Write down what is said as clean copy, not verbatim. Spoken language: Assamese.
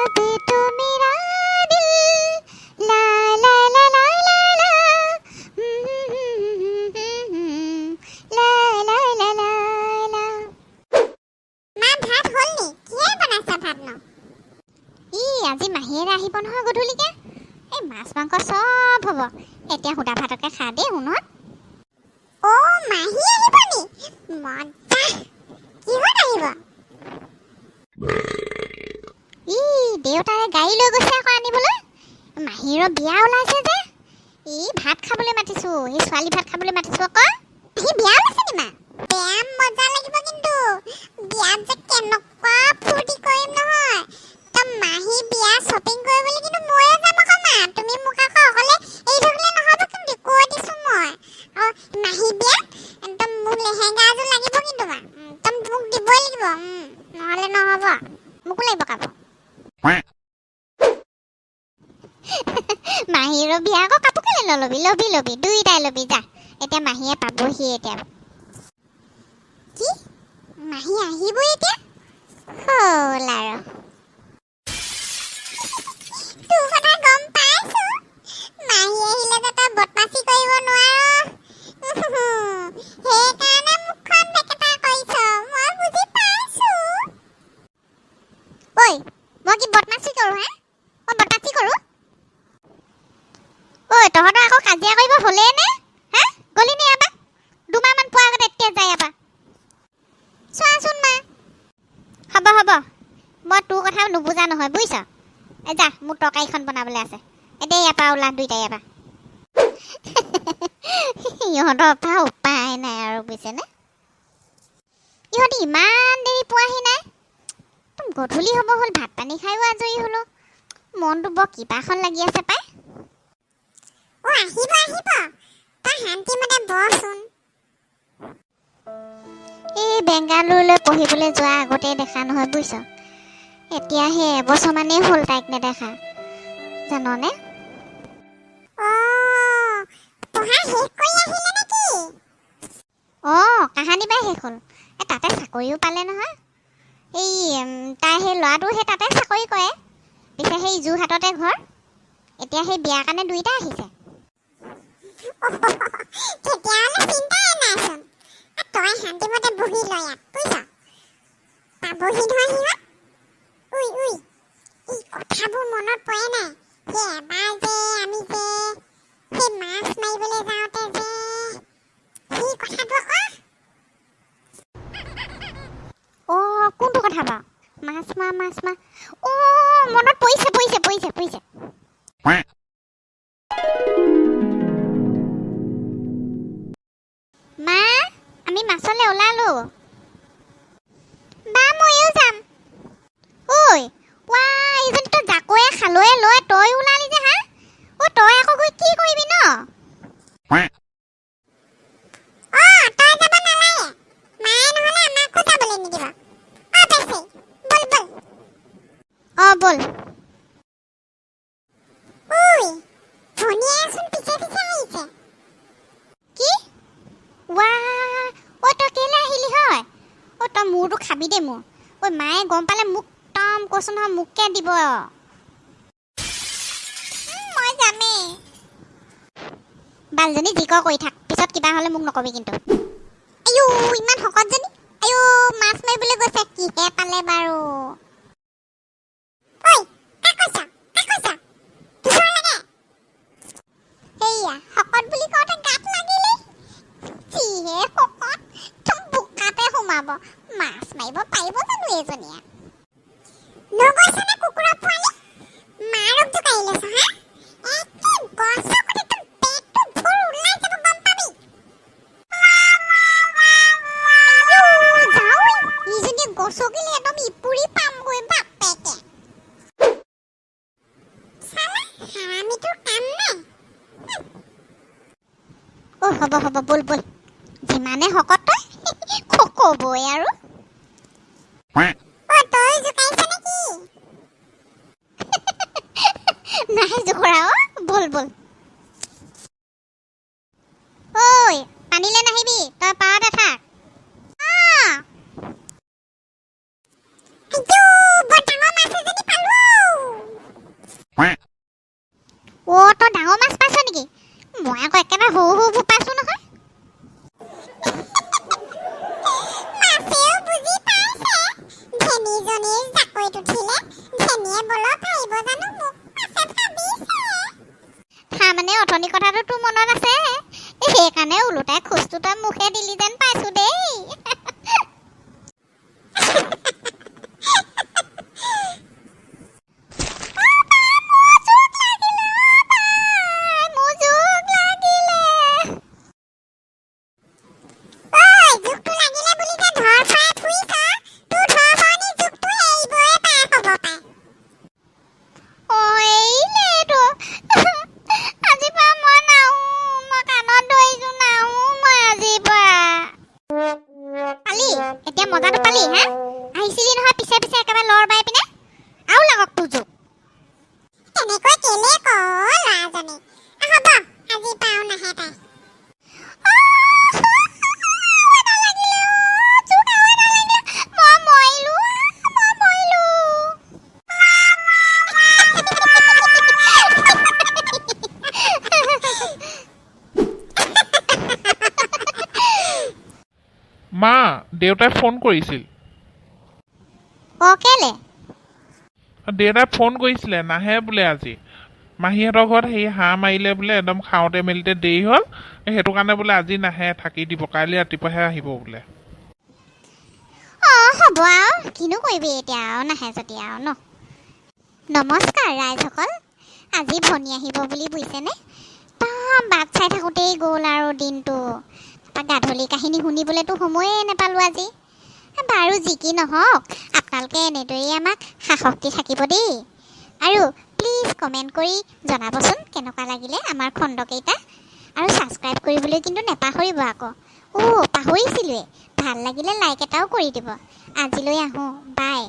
अब तो मेरा दिल ला ला ला ला ला ला লা লা লা লা লা। মা, ভাত হ'ল নি? কিহে বনাইছা ভাতনো? ই আজি মাহীয়েৰে আহিব নহয় গধূলিকে। এই মাছ মাংস চব হ'ব। এতিয়া সুদা ভাতকে খা দেই সোণত। অ' মাহী আহিব নি? মজা! কিহত আহিব? ই দেউতাৰে গাড়ী লৈ গৈছে আকৌ আনিবলৈ। মাহীৰৰ বিয়া ওলাইছে যে, ই ভাত খাবলৈ মাতিছো, এই ছোৱালী ভাত খাবলৈ মাতিছো আকৌ। মাহী বিয়া ওলাইছে নি মা? বেয়া মজা লাগিব কিন্তু। বিয়াত যে কেনেকুৱা ফূৰ্তি কৰিম নহয়। তই মাহী বিয়া শ্বপিং কৰিবলৈ কিন্তু ময়ে যাম আকৌ মা। তুমি মোক আকৌ অকলে এৰি থৈ গ'লে নহ'ব কিন্তু, কৈ দিছো মই। আৰু মাহী বিয়াত একদম মোক লেহেংগা এযোৰ লাগিব কিন্তু মা। একদম মোক দিবই লাগিব, নহ'লে নহ'ব। মোকো লাগিব কাপোৰ। মাহীৰৰ বিয়া আকৌ, কাপোৰ কেলে নল'বি? ল'বি ল'বি, দুইটাই ল'বি যা। এতিয়া মাহীয়ে পাবহি এতিয়া। কি, মাহী আহিবই এতিয়া? হ'ল আৰু। তোৰ কথা গম পাইছো। মাহী আহিলে যে তই বদমাচি কৰিব নোৱাৰ, সেইকাৰণে মুখখন বেকেটা কৰিছ, মই বুজি পাইছো। ঐ, মই কি বদমাচি কৰোঁ হা? মই বদমাচি কৰোঁ? ঐ, তহঁতৰ আকৌ কাজিয়া কৰিব হ'লেই নে হা? গ'লি নে ইয়াৰ পৰা? 2 মাহমান পোৱাৰ আগতে এতিয়া যায় ইয়াৰ পৰা। চোৱাচোন মা। হ'ব হ'ব, মই তোৰ কথা নুবুজা নহয়, বুজিছ? এ যা, মোৰ তৰকাৰীখন বনাবলৈ আছে। এতিয়া ইয়াৰ পৰা ওলা দুইটা ইয়াৰ পৰা। ইহঁতৰ পৰা উপায় নাই আৰু, বুজিছেনে? ইহঁতি ইমান দেৰি পোৱাহি নাই। একদম গধূলি হ'ব হ'ল, ভাত পানী খায়ো আজৰি হ'লো। মনটো বৰ কিবাখন লাগি আছে পাই। অ আহিব আহিব, তই শান্তিমতে বহচোন। এই বেংগালুৰুলৈ পঢ়িবলৈ যোৱাৰ আগতেই দেখা নহয়, বুজিছ? এতিয়া সেই এবছৰমানেই হ'ল তাইক নেদেখা, জাননে? অ পঢ়া শেষ কৰি আহিলে নেকি? অঁ, কাহানিবাই শেষ হ'ল। এই তাতে চাকৰিও পালে নহয়। এই তাই সেই ল'ৰাটো সেই তাতে চাকৰি কৰে। পিছে সেই যোৰহাটতে ঘৰ। এতিয়া সেই বিয়াৰ কাৰণে দুইটা আহিছে। তেতিয়াহ'লে চিন্তাই নাইচোন। তই শান্তিমতে বহি ল ইয়াত, বুজিছ? পাবহি নহয় সিহঁত। উই উই, এই কথাবোৰ মনত পৰে নাই, সেই এবাৰ যে আমি যে সেই মাছ মাৰিবলৈ যাওঁতে যে সেই কথাটো আকৌ? অঁ, কোনটো কথা বাৰু? মাছ মা মাছ মা, অঁ, মনত পৰিছে পৰিছে পৰিছে পৰিছে। মা, আমি মাছলৈ ওলালো। বা, ময়ো যাম। ঐ ৱা, এইজনী তই জাকৈয়ে খালৈয়ে লৈ তই ওলালি যে হা? অ' তই আকৌ গৈ কি কৰিবি ন? অ তই যাব নালাগে। মায়ে নহ'লে আমাকো যাবলৈ নিদিব। অ পেচি, ব'ল ব'ল। অঁ, ব'ল। ঐ, ভনীয়েচোন পিছে পিছে আহিছে। কি? ৱা, ঐ তই কেলৈ আহিলি হয়? ঐ, তই মূৰটো খাবি দেই মোৰ। ঐ, মায়ে গম পালে মোক একদম কৈছো নহয়, মোকে দিব। মই যামেই। বালজনী, যি কৰ কৰি থাক, পিছত কিবা হ'লে মোক নকবি কিন্তু। আইও, ইমান শকতজনী, আইও, মাছ মাৰিবলৈ গৈছে, কিহে পালে বাৰু? ঐ, কাক কৈছ? কাক কৈছ? কিহৰ লাগে? সেয়া শকত বুলি কওঁতে গাত লাগিলে। যিহে শকত, একদম বোকাতে সোমাব। মাছ মাৰিব পাৰিব জানো এইজনীয়ে? নগৈছনে কুকুৰৰ পোৱালি? মাৰক জোকাৰি লৈছ হা? একে গছকতে তোৰ পেটটো ভুৰ ওলাই যাব, গম পাবি। আইও, যাওঁ। ইজনীয়ে গছকিলে একদম ইপুৰি পামগৈ বাপেকে। চালা হাৰামিটোৰ কাম নাই। অ হ'ব হ'ব, ব'ল ব'ল। যিমানে শকত তই কবই আৰু। অ তই জোকাৰিছ নেকি? নাই জোকৰা। অ ব'ল ব'ল। ঐ, পানীলে নাহিবি, তই পাৰতে থাক। আইও, বৰ ডাঙৰ মাছ এজনী পালো। অথনি কথাটো তোৰ মনত আছে, সেইকাৰণে ওলোটাই খোজটো তই মোকহে দিলি যেন পাইছো দেই। মোৰ জোক লাগিলে। ঐ, জোকটো লাগিলে বুলি যে ধৰফৰাই ফুৰিছ, তোৰ ধৰফৰণি জোকটো এৰিবই পাৰ হ'ব পাই। অ, এৰিলেতো। আজিৰ পৰা মই নাহো, মই কাণত ধৰিছো, নাহো মই আজিৰ পৰা। পালি এতিয়া মজাটো পালি? হা, আহিছিলি নহয় পিছে পিছে একেবাৰে লৰ বাই পিনে, আৰু লাগক তোৰ জোক। তেনেকৈ কেলে ক ল'ৰাজনী? হ'ব, আজিৰ পৰা আৰু নাহে তাই। আৰু এটা লাগিলে অ, জোক আৰু এটা লাগিলে। মই মৰিলো, মই মৰিলো। মা, দেউতাই ফোন কৰিছিল। অ, কেলে? দেউতাই ফোন কৰিছিলে, নাহে বোলে আজি। মাহীহঁতৰ ঘৰত সেই হাঁহ মাৰিলে বোলে, একদম খাওঁতে মেলোতে দেৰি হ'ল, সেইটো কাৰণে বোলে আজি নাহে, থাকি দিব, কাইলৈ ৰাতিপুৱাহে আহিব বোলে। অ, হ'ব আৰু, কিনো কৰিবি এতিয়া আৰু নাহে যদি আৰু ন। নমস্কাৰ ৰাইজসকল, আজি ভনী আহিব বুলি বুজিছেনে, একদম বাট চাই থাকোঁতেই গ'ল আৰু দিনটো। তাৰপৰা গাধলী কাহিনী শুনিবলৈতো সময়ে নাপালোঁ আজি। বাৰু যি কি নহওক, আপোনালোকে এনেদৰেই আমাক সাহস দি থাকিব দেই, আৰু প্লিজ কমেণ্ট কৰি জনাবচোন কেনেকুৱা লাগিলে আমাৰ খণ্ডকেইটা, আৰু ছাবস্ক্ৰাইব কৰিবলৈ কিন্তু নেপাহৰিব আকৌ। অ' পাহৰিছিলোঁৱে, ভাল লাগিলে লাইক এটাও কৰি দিব। আজিলৈ আহোঁ, বাই।